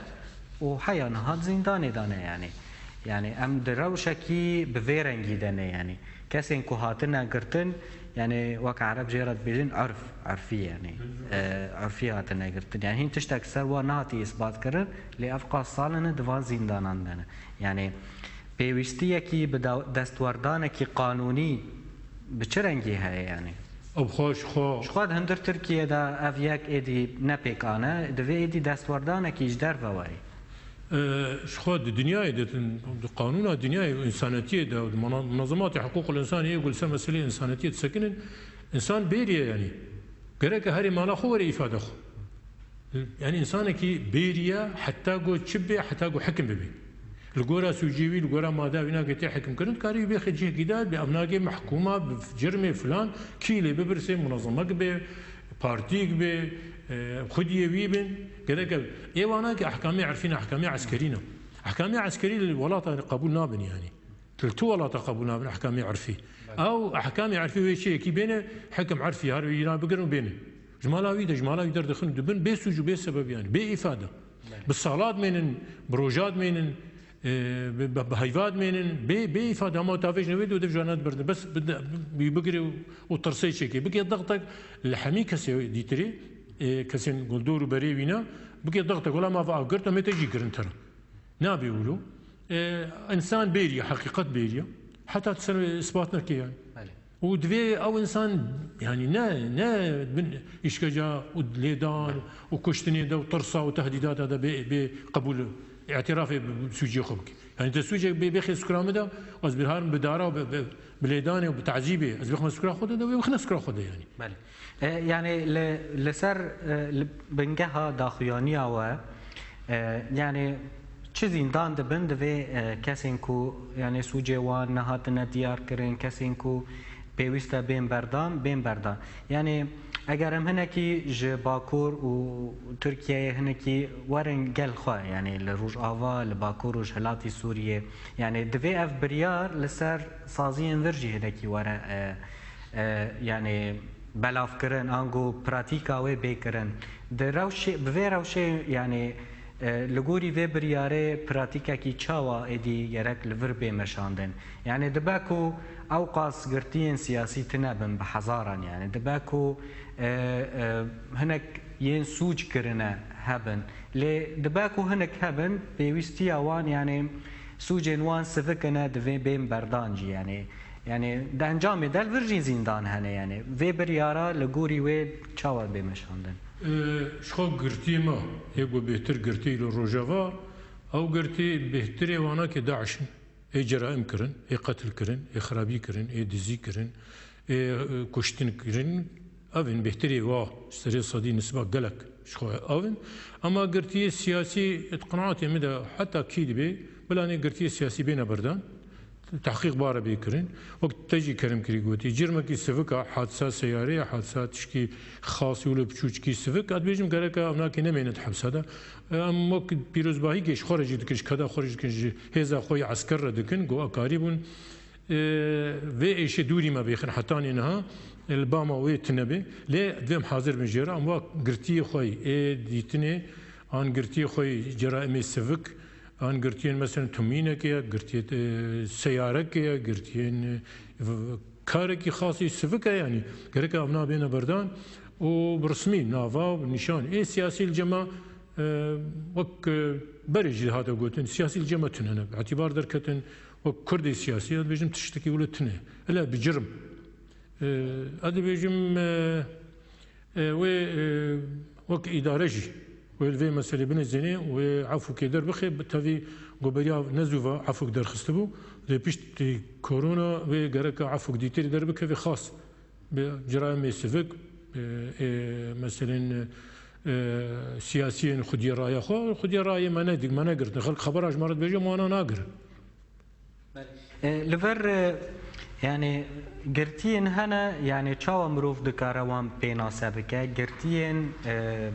û heya niha di zîndanê de ne, yanî. Yanî em di rewşekî bi vê rengî de ne, yanî. Kesên ku hatine girtin, yanî wek Ereb jê re dibêjin urf, urfî, yanî. E, urfî hatine girtin. Yanî hîn tiştek ser wan nehatiye îsbatkirin, lê ev qas sal in di van zîndanan de ne. Yanî pêwîstiyekî bi da-, destwerdanekî qanûnî bi çi rengî heye, yanî? Ew xwe ji xwe Ji xwe di hundir Tirkiyê de ev yek êdî ne pêk an e, divê êdî destwerdanekî ji derve were. E, ji xwe di dinyayê de, di qanûna dinyayê û însanetiyê de, di muna-, munazematê hiqûqul însanê yê ku li ser meseleyê însanetiyê disekinin, însan bêrî ye, yanî. Gereke herê mala xwe were îfade xwe. Yanî însanekî bêrî ye, heta ku çi bê, heta ku hikim bibê. Li gora sûcê wî, li gora mada wî nake tê hikimkirin, dikarî wî bêxe cihekî de, bê ev nake mehkûma, bi cirmê filan, kî lê bibirsê, munazemek bê, partîk bê, e, xwediyê wî bin, gerek ev. Ê wana ki ehkamê erfî ne, ehkamê eskerî ne. Ehkamê eskerî li welata qebûl nabin, yanî. Li tu welata qebûl nabin ehkamê erfî. Ew ehkamê erfî wê çi yekî bêne, hekim erfî her wî îran bigirin û bêne. Ji mala wî de, ji mala wî derdixin û dibin bê sûc û bê sebeb, yanî bê îfade. Bi salat mênin, bi rojat mênin, e, bi, bi, bi heyvat mênin, bê, bê îfade, hema tavêj newê de û dev jana dibirdi. Bes bi, bi, bi, bigirê û, û tirsê çêkê. Bike dextek li hemî kesê dîtirê, e, kesên guldor û berê wîna, bike dextek, wela ma va girt, em ê te jî girin tera. Nabê wilo. E, însan bêrî ye, heqîqet bêrî ye. Heta tu ser ispat neke, yanî. Belê. Û divê ew însan, yanî ne, ne bin îşkence û lêdan Belê. û kuştinê de û tirsa û tehdîdata de bê, bê qebûl îtirafê bi, bi sûcê xwe bike. Yanî te sûcek bê, bêxê skura min de, ez bihar bi dara û bi, bi, bi lêdanê û bi tezîbê, ez bixme skura xwe de, de wê bixine skura xwe de, yanî. Belê. E, yanî li, li ser, e, li bingeha daxuyaniya we, e, yanî çi zîndan dibin, divê, e, kesên ku, yanî sûcê wan nehatine diyar kirin, kesên ku pêwîst e bên berdan, bên berdan. Yanî eger em hinekî ji Bakur û Tirkiyeyê hinekî werin gel xwe, yanî li Rojava, li Bakur û ji hilatî Sûriyê, yanî divê ev biryar li ser saziyên vir jî hinekî were, e, e, yanî belavkirin, ango pratîka wê bê kirin. Di rewşê, bi vê rewşê, yanî, e, li gorî vê biryarê pratîkekî çawa êdî gerek li vir bê meşandin? Yanî dibe ku ew qas girtiyên siyasî tune bin bi hezaran, yanî dibe ku, e, e, hinek yên sûc kirine hebin. Lê dibe ku hinek hebin, pêwîstiya wan, yanî sûcên wan sivik in, divê bên berdan jî, yanî. Yanî di encamê de li vir jî zîndan hene, yanî vê biryara li gorî wê çawa bê meşandin? E, ji xwe girtiyê me yê ku bêhtir girtî li Rojava, ew girtî bêhtirê wana ke DAIŞ in. Ê ceraim kirin, ê qetil kirin, ê xirabî kirin, ê dizî kirin, ê, e, kuştin kirin. Ev in bêhtirê wa serê sedî nisba gelek ji xwe ev in. Ema girtiyê siyasî, di qenaatê min de heta kî dibe, bila nê girtiyê siyasî bêne berdan. Tehqîq bare bê kirin. Wek te jî Kerim Kirî gotî, cirmekî sivik a, hadisa seyarê ya, hadisa tişkî xas û li biçûçkî sivik a, dibêjim gereka ev nakê nemêne di hepsa de. Em wek pîrozbahî ji xwe re jî dikin, ji keda xwe re jî dikin, ji hêza xwe yê esker re dikin, go a karî bûn, e, vê êşê dûrî me bêxin hetanî niha, e, li ba me wê tune be. Lê divê em hazir bin jê re, em wa girtiyê xwe yê, ê dîtinê, an girtiyê xwe yê ceraîmê sivik, an girtiyên, meselen, tumînekê ye, girtiyê, e, seyarekê ye, girtiyên, e, v-, v-, karekî xasî sivik e, yanî gerek ev nabêne berdan û bi resmî nava û nîşan. Ê siyasî li cem me, e, wek, e, berê jî hate gotin, siyasî li cem me tune ne. Îtîbar derketin, wek Kurdê siyasî, ez dibêjim tiştekî wilo tune. Ele bi cirm. E, ez dibêjim, e, E, wê, e, wek îdare jî wê li vê meselê binêzênê, wê efûkê derbixe, bi tevî go beriya ne zû ve efûk derxistibû. Lê piştî korona wê gereke efûk dîtirî derbikeve xas. Bi ciraîmê sivik, e, e, meselên, e, siyasiyên xwediyê raya xwe, xwediyê rayê me nedik, me negirtin. Xelk xebera ji me re dibêje, em wana nagirin. E, li vir, e, yanî girtiyên hene, yanî çawa mirov dikare wan pênase bike? Girtiyên, e,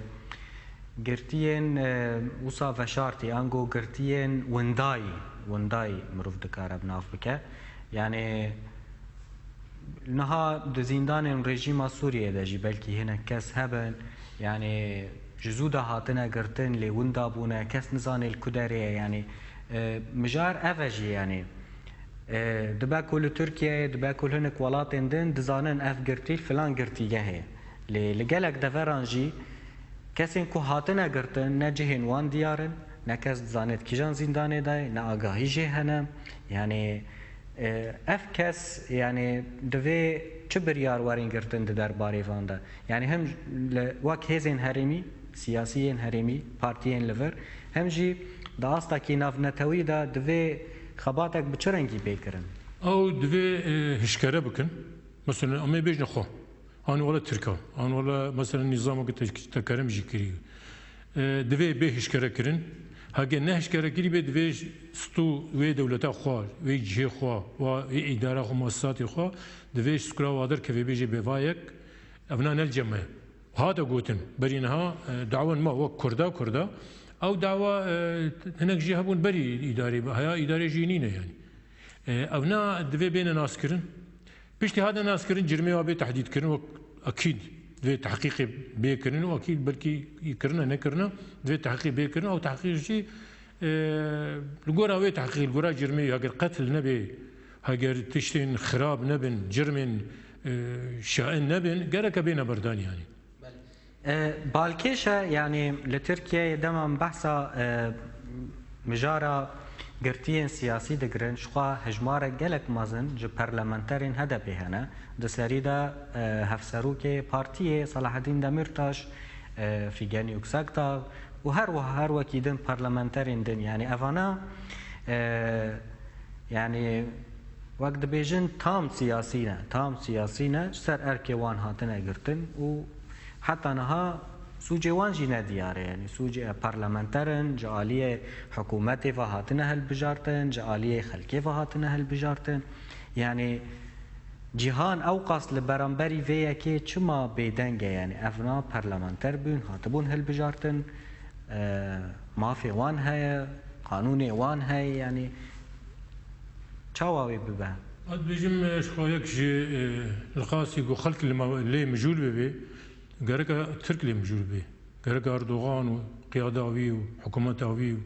girtiyên, e, wisa veşartî, ango girtiyên windayî, windayî mirov dikare bi nav bike. Yanî Niha di zîndanên rejîma Sûriyê de jî belkî hinek kes hebin, yanî ji zû de hatine girtin, lê winda bûne, kes nizane li ku derê ye, yanî, e, mijar ev e jî, yanî, e, dibe ku li Tirkiyeyê, dibe ku li hinek welatên din dizanin ev girtî li filan girtîgehê. Lê li gelek deveran jî kesên ku hatine girtin ne cihên wan diyar in, ne kes dizane di kîjan zîndanê de ye, ne agahî jê hene. Yanî, e, ev kes, yanî, divê çi biryar werin girtin di derbarê van de? Yanî hem li, wek hêzên herêmî, siyasiyên herêmî, partiyên li vir, hem jî di astekî navnetewî de divê xebatek bi çi rengî bê kirin? Ew divê, e, hişkere bikin. Mesela, em ê bêjin xwe. An wele Tirka. An wele, mesela, nîzameke te-, tekerim jî kirî. E, divê bê hişkere kirin. Heke ne hişkere kirî bê, divê stû wê dewleta xwe, wê cihê xwe, wa wê îdara xwe, muassisatê xwe, divê ji skura wa derkeve, bêjê bê va yek, evna ne li cem me. Hate gotin, berî niha, e, dawên me wek Kurda, Kurda, ew dawa, e, hinek jî hebûn berî îdarê, heya îdarê jî nîne yanî. E, evna divê bêne naskirin. Piştî hate naskirin, cirmê wa bê tehdîdkirin, wek ekîd divê tehqîqê bê kirin û ekîd belkî kirine nekirine, divê tehqîq bê kirin. Ew tehqîq jî, e, li gora wê tehqîq, li gora cirmê, heger qetil nebe, heger tiştên xirab nebin, cirmên, e, şain nebin, gereke bêne berdan yanî. E, balkêş e, yanî li Tirkiyeyê dema em behsa, e, mijara girtiyên siyasî digirin, jixwe hejmarek gelek mezin ji parlamenterên H D P hene. Di serî de, e, hevserokê partiyê Selahaddîn Demîrtaş, e, Fîgen Yuksekdag û her wiha her wekî din parlamenterên din. Yanî evana, e, yanî wek dibêjin tam siyasî ne, tam siyasî ne, ji ser erkê wan hatine girtin û heta niha sûcê wan jî ne diyar e. Yanî sûcê parlamenter in, ji aliyê hikûmetê ve hatine hilbijartin, ji aliyê xelkê ve hatine hilbijartin. Yanî cîhan ewqas li beramberî vê yekê çima bêdeng e? Yanî evna parlamenter bûn, hatibûn hilbijartin, e, mafê wan heye, qanûnê wan heye, yanî çawa wê bibe? Ez dibêjim, e, ji xwe yek ji, e, li qasî ku xelk li me, lê mijûl bibe, gereke Tirk lê mijûl be. Gereke Erdogan û qiyada wî û hikûmeta wî û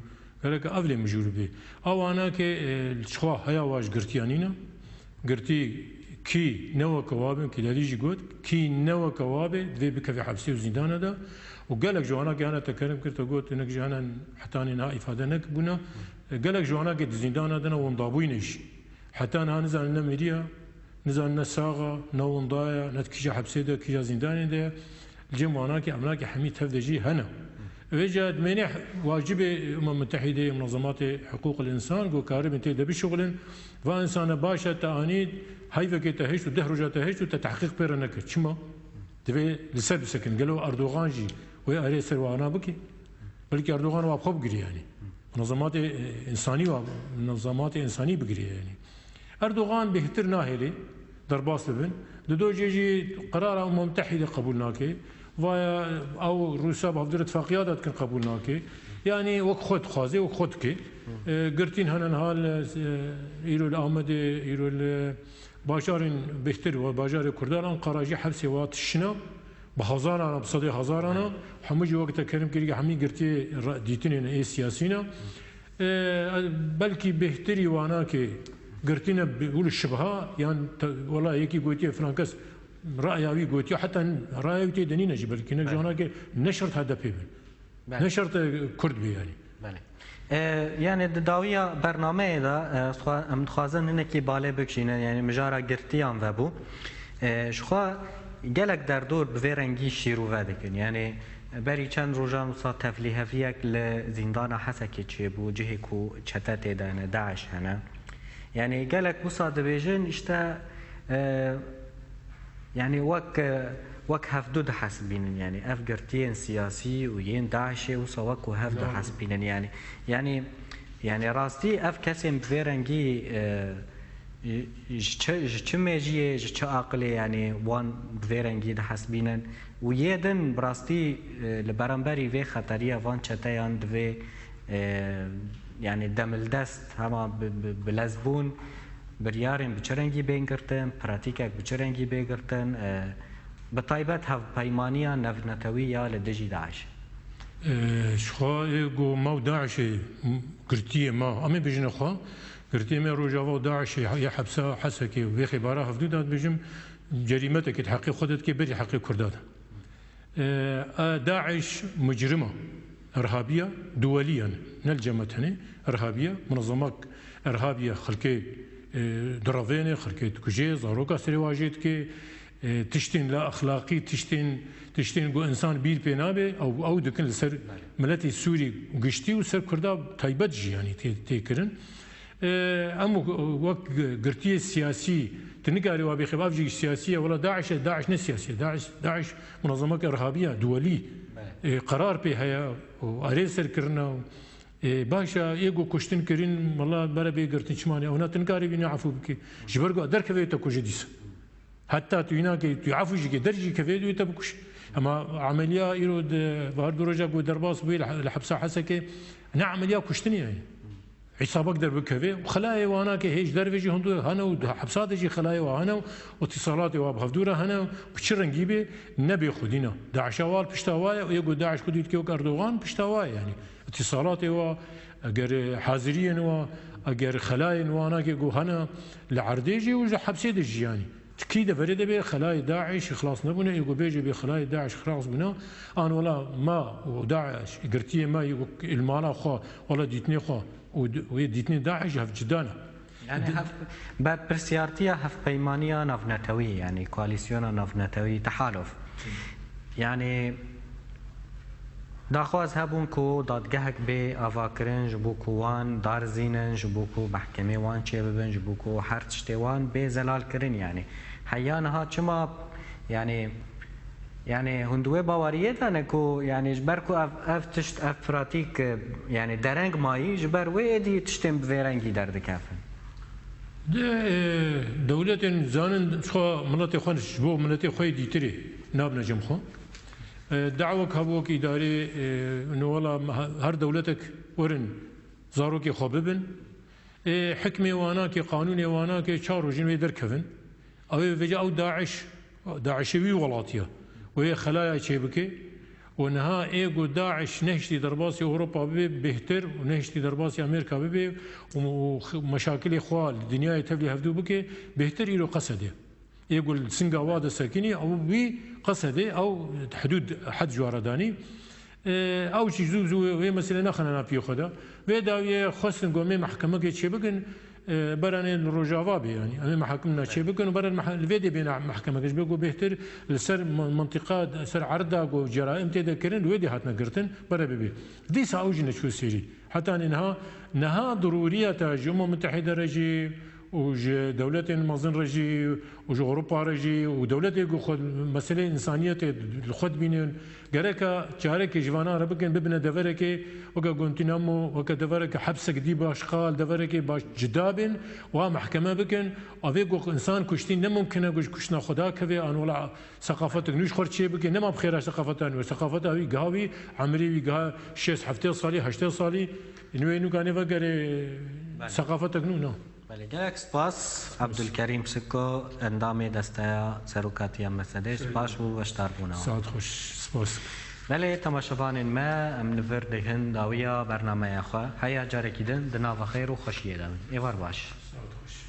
gereke ev lê mijûl be. Ew anake, e, ji xwe heya wa ji girtiya nîne. Girtî kî ne weke wa be, kî Lelî jî got, kî ne weke wa be, divê bikeve hepsê û zîndana de. Û gelek ji wana ke hene te kerem kir, te got, hinek jî hene hetanî niha îfade nekbûne. E, gelek ji wana ke di zîndana de ne, wendabûyî ne jî. Heta niha nizanin ne miriya, nizanin ne sax e, ne wenda ye, ne di kîja hepsê de, kîja zîndanê de ye. Li cem wana ke, evna ke hemî tev de jî hene. Vêca dimêne wacibê Umem Mutehîdê, Munezematê Hiqûqil Însan, ku karibin tê de bişuxulin. Va însane baş e, te anî heyvekê te hişt û deh roja te hişt û te tehqîq pê re nekir. Çima? Divê li ser bisekin. Gelo Erdogan jî wê erê ser wana bike? Belkî Erdogan wa bi xwe bigirî yanî. Munezematê, e, însanî wa, munezematê însanî bigirî yanî. Erdogan bêhtir nahêlê derbas bibin. Di dojê jî qerara Umem Mutehîde qebûl nake. Vaya ew Rûsya bi hevdû îtifaqiya de dikin qebûl nake. Yanî wek xwe dixwaze, wek xwe dike. E, girtîn hene niha li, e, îro li Amedê, îro li bajarên bêhtir, wa bajarê Kurdan, Anqara jî hepsê wa tişina. Bi hezaran, bi sedê hezaran, hemû jî wek te kerim kirî, hemî girtiyê re-, dîtinê ne, ê siyasî ne. E, belkî bêhtirî wana ke girtîne bi-, û li şibha, yan te-, wela yekî gotiye filan kes raya wî gotiye, heta raya wî tê de nîne jî, belkî ne, ji wana ke ne şert H D P bin. Belê. Ne şert, e, Kurd bê yanî. Belê. E, yanî di dawiya bernameyê de, e, xwe-, em dixwazin hinekî balê bikişînin, yanî mijara girtiyan vebû. E, ji xwe gelek derdor bi vê rengî şîrove dikin. Yanî berî çend rojan wisa tevlîheviyek li zîndana Hesekê çêbû, cihê ku çete tê de hene, DAIŞ hene. Yanî gelek wisa dibêjin, işte, e, yanî wek, e, wek hevdu dihesibînin, yanî ev girtiyên siyasî û yên DAIŞê wisa wek ku hev dihesibînin, yanî, yanî, yanî rastî ev kesên bi vê rengî, e, ji çi, ji çi mêjiyê, ji çi aqilê, yanî wan bi vê rengî dihesibînin û yê din bi rastî, e, li beramberî vê xeteriya van çeteyan divê, e, yanî demildest hema bi, bi, bilezbûn, Biryarên bi çi rengî bên girtin, pratîkek bi çi rengî bê girtin, e, bi taybet hevpeymaniya navnetewî ya li dijî DAIŞ? E, ji xwe ê ku ma û DAIŞê girtiyê ma, em ê bêjine xwe, girtiyê me Rojava û DAIŞê ya hepsa Hesekê û vê xêbara hevdû de dibêjim, cerîmetekê di heqê xwe de dike berî heqê Kurda de. E, e, DAIŞ mucrima, irhabiya, duwelî yani, ne li cem me tenê, irhabiya, munezemak irhabiya, xelkê, e, direvêne, xelkê dikuje, zaroka serê wa jê dike, e, tiştên la exlaqî, tiştên, tiştên ku insan bîr pê nabe, ew, ew dikin li ser miletê Sûrî giştî û ser Kurda taybet jî yani tê, tê kirin. E, em wek girtiyê siyasî, tu nikarî wa bêxî, ev jî siyasî ye, wela DAIŞ e, DAIŞ ne siyasî ye, DAIŞ, DAIŞ munezemeke irhabî ye, duwelî, e, qerar pê heye û erê ser kirine û, e, baş e, ê ku kuştin kirin, wela bere bê girtin çima ne, ona tu nikarî vî ne efû bikî. Ji ber ku derkeve te kuje dîsa. Heta tu îna ke tu efû jî ke der jî kevê, tu te bikuş. Ema emeliya îro di, var du roja ku derbas bûye li, li hepsa Hesekê, ne emeliya kuştinê ye. Hesabek derbikeve û xelayê wana ke hêj derve jî hundu hene û di hepsa de jî xelayê wa hene û îtîsalatê wa bi hevdû re hene û bi çi rengî be, ne bê xwedî ne. DAIŞa wa li pişta wa ye û yê ku DAIŞ xwedî dike wek Erdogan pişta wa ye yani. Îtîsalatê wa, eger haziriyên wa, eger xelayên wana ke ku hene li erdê jî û ji hepsê de jî yani. Ti kî deverê de bê xelayê DAIŞ xilas nebûne, ê ku bêje bê xelayê DAIŞ xilas bûne, an wela ma û DAIŞ girtiyê me yê ku îlmala xwe, wela dîtinê xwe û d-, wê dîtinê DAIŞ hev cida ne. Yani Di- hev-, berpirsiyartiya hevpeymaniya navnetewî, yani koalîsyona navnetewî, tehalof. Yani daxwaz hebûn ku dadgehek bê avakirin ji bo ku wan darizînin, ji bo ku mehkemê wan çêbibin, ji bo ku her tiştê wan bê zelalkirin yani. Heya niha çima yani, yani hûn di wê baweriyê de ne ku yani ji ber ku ev, ev tişt, ev pratîk, e, yani dereng mayî, ji ber wê êdî tiştên bi vê rengî derdikevin? De, e, dewletên zanin xwe miletê xwe ji bo miletê xwe yê dîtirê nabine cem xwe. E, dawek hebû wek îdarê, e, no wela me-, her dewletek werin zarokê xwe bibin. Ê hikmê wana ke, qanûnê wana ke çar rojin wê derkevin. Ew ê vêca ew DAIŞ, DAIŞê wî welatî ye. Wê xelaya çêbike. Û niha ê ku DAIŞ nehiştî derbasî Ewropa bibe bêhtir û nehiştî derbasî Amerîka bibe û, û x-, meşakilê xwe li dinyayê tevlî hevdû bike, bêhtir îro Qesedê. Ê ku li Singa wa de sekinî, ew wî Qesedê, ew hidûd hed ji wa re danî. E, ew jî zû zû wê meselê nexine nav piyê xwe de. Vê dawiyê xwestin ku em ê mehkemekê çêbikin, e, beranê li Rojava bê, yanî. Em ê mehakimina çêbikin û beran meha-, li vê dê bêne mehkemeke. Ji ber ku bêhtir li ser min-, mintiqa, ser erda ku ceraim tê de kirin, li wê dê hatine girtin, bere bibê. Dîsa ew jî neçû serî. Heta niha, niha dirûriyeta ji Umem Mitehîde re jî, û ji dewletên mezin re jî û ji Ewropa re jî û dewletê ku xwe meselê însaniyetê li xwe dibînin, gereka çarekê ji vana re bikin, bibine deverekê weke Guantanamo, weke devereke hepsek dî baş qal, deverekê baş cida bin, wa mehkeme bikin, avê ku însan kuştî ne mumkin e ku ji kuştina xwe dakeve, an wela seqafetek nû ji xwe çê bike, nema bi xêra seqafeta nû, seqafeta wî giha wî, emrê wî giha şêst heftê salî, heştê salî, nû ê nû ganê vegere Belê. seqafetek nû, na. Belê, gelek spas, Abdulkerîm Siko, endamê Desteya Serokatiya MSD'ê, spas bo beşdarbûna. Saet xweş, spas. Belê, temaşevanên me, em li vir digihîn dawiya bernameya xwe. Heya carekî din di nava xêr û xweşiyê de bin. Êvar baş. Saet xweş.